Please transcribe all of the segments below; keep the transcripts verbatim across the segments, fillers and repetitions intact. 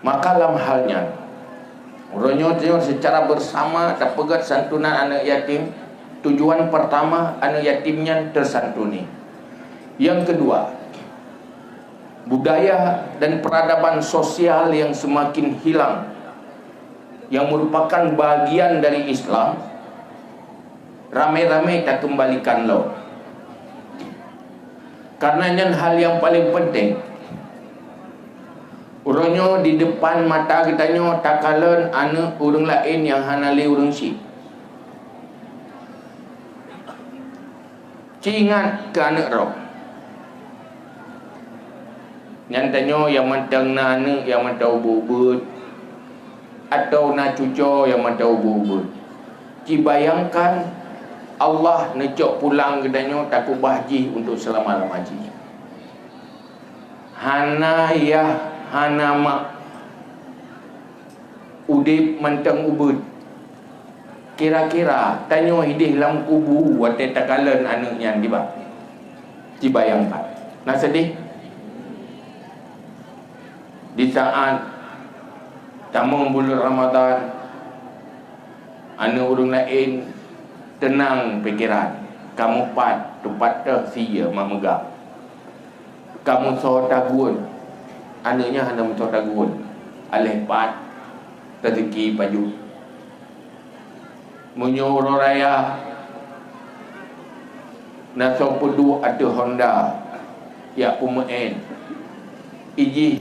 Maka lam hal nyan, uroe nyoe tanyoe secara bersama tapeugét santunan aneuk yatim. Tujuan pertama, aneuk yatim nyan tersantuni. Yang kedua, budaya dan peradaban sosial yang semakin hilang, yang merupakan bahagian dari Islam, ramai-ramai takeumbalikan lom. Karena nyan hal yang paling penting. Uroe nyoe di depan mata geutanyoe takalon aneuk ureuëng laén nyang hana lé ureuëng syiek. Ci ingat keu aneuk droe. Nyan tanyoe nyang mantong na aneuk nyang mantong ubeuet-ubeuet, atawa na cucoe nyang mantong ubeuet-ubeuet. Ci bayangkan, Allah neucok pulang geutanyoe takeubah jih untuk seulama-lama jih. Hana yah, hana mak, udeb mantong ubeuet. Kira-kira tanyoe ideh lam kubu watée takalon aneuk nyan diba? Ci bayangkan. Na seudeh? Di saat tamong buleuen Ramadhan, aneuk ureuëng laén teunang pikeran, kamoe pat, teumpat teuh sie mak meugah. Kamoe soe tagun, aneuk nyan hana meusoe tagun, aléh pat, teuzeuki pajoh. Meunyoe uroe raya, na soe peuduek ateueh honda, jak peumeu'en. Ijih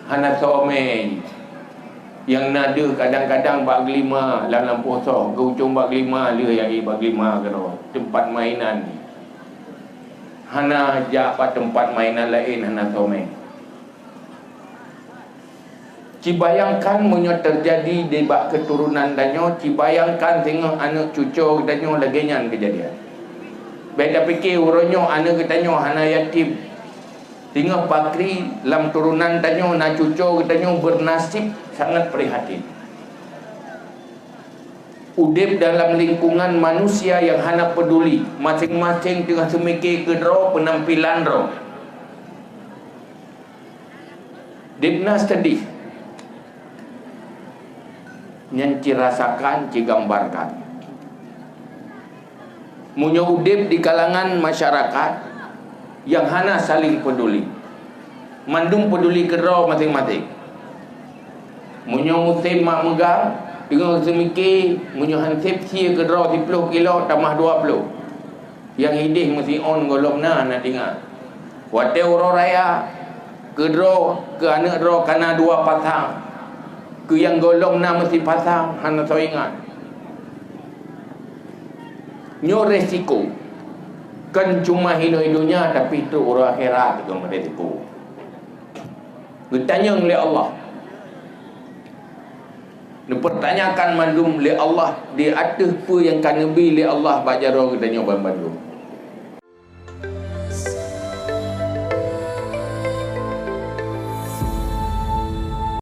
hana soe mé. Nyang na deuh kadang-kadang bak geulima lam lampôh soh, geucong bak geulima lheueh nyang bak geulima keudroe, teumpat mainan. Hana jak bak teumpat mainan laén, hana soe mé. Ci bayangkan meunyoe teujadi nibak keuturonan tanyoe, ci bayangkan singoh aneuk cucoe geutanyoe lagée nyan keujadian. Bék tapike uroe nyoe aneuk geutanyoe hana yatim. Singoh pakri lam turonan tanyoe na cucoe geutanyoe beunaseb sangat prihatin. Udeb dalam lingkungan manusia nyang hana peuduli, maséng-maséng teungoh seumike keudroe peunampilan droe. Dibna seudeh. Nyan ci rasakan, ci gambarkan. Meunyoe udeb di kalangan masyarakat nyang hana saling peuduli, mandum peuduli keudroe maséng-maséng. Meunyoe musém mak meugah, teungoh seumike, meunyoe han seb sie keudroe siploh kilo tamah dua ploh. Nyang ideh meusiôn gohlom na, na tinga. Watée uroe raya, keudroe, keu aneuk droe kana dua pasang. Keu nyang gohlom na meusipasang, hana soe ingat. Nyoe resiko. Kon cuma hinoe donya, tapi trok uroe akhirat juga meuresiko. Geutanyong lé Allah. Neupeurtanyakan mandum lé Allah di ateueh peue nyang ka neubi lé Allah bak jaroe geutanyoe banmandum.